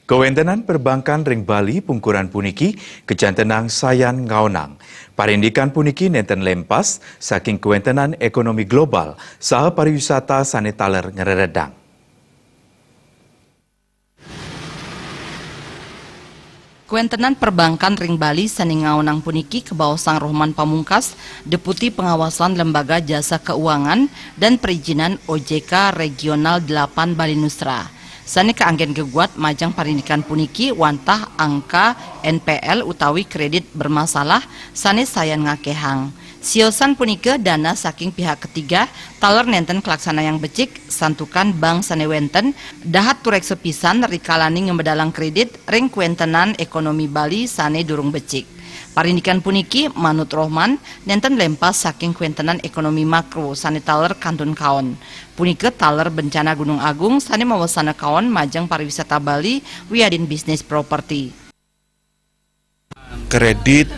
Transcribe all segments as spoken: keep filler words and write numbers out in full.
Kawéntenan perbankan ring Bali pungkuran puniki kajantenang sayan ngaonang. Parindikan puniki nénten lempas saking kawéntenan ékonomi global saha pariwisata sané taler ngreredang. Kawéntenan perbankan ring Bali sané ngaonang puniki kabaosang Rohman Pamungkas, Deputi Pengawasan Lembaga Jasa Keuangan dan Perizinan O J K Regional delapan Bali Nusra. Sané kaanggén geguat majeng parindikan puniki wantah angka N P L utawi kredit bermasalah sané sayan ngakéhang. Siosan punika dana saking pihak ketiga taler nénten kalaksanayang becik, santukan bank sané wénten dahat turéksa pisan rikalaning ngamedalang kredit ring kawéntenan ékonomi Bali sané durung becik. Parindikan puniki, manut Rohman, nénten lempas saking kawéntenan ékonomi makro sané taler kantun kaon. Punika taler bencana Gunung Agung sané mawasana kaon majeng pariwisata Bali wiadin bisnis properti. Kredit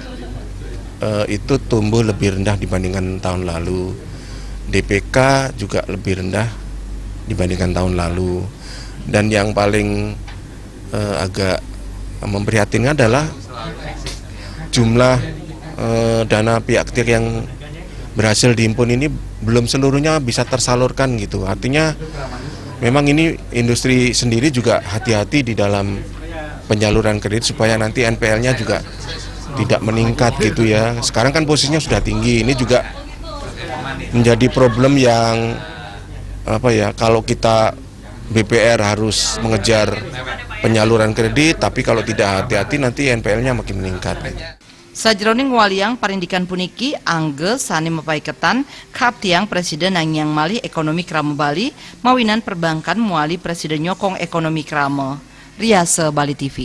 eh, itu tumbuh lebih rendah dibandingkan tahun lalu. D P K juga lebih rendah dibandingkan tahun lalu. Dan yang paling eh, agak memprihatinkan adalah jumlah eh, dana pihak ketiga yang berhasil dihimpun ini belum seluruhnya bisa tersalurkan gitu. Artinya memang ini industri sendiri juga hati-hati di dalam penyaluran kredit supaya nanti N P L-nya juga tidak meningkat gitu ya. Sekarang kan posisinya sudah tinggi. Ini juga menjadi problem yang apa ya, kalau kita B P R harus mengejar penyaluran kredit, tapi kalau tidak hati-hati nanti N P L-nya makin meningkat gitu. Sajeroning waliang parindikan puniki, angga sané mapaiketan kaaptiang Presida nangiang malih ékonomi krama Bali mawinan perbankan mawali Presida nyokong ékonomi krama. Riasa Bali T V.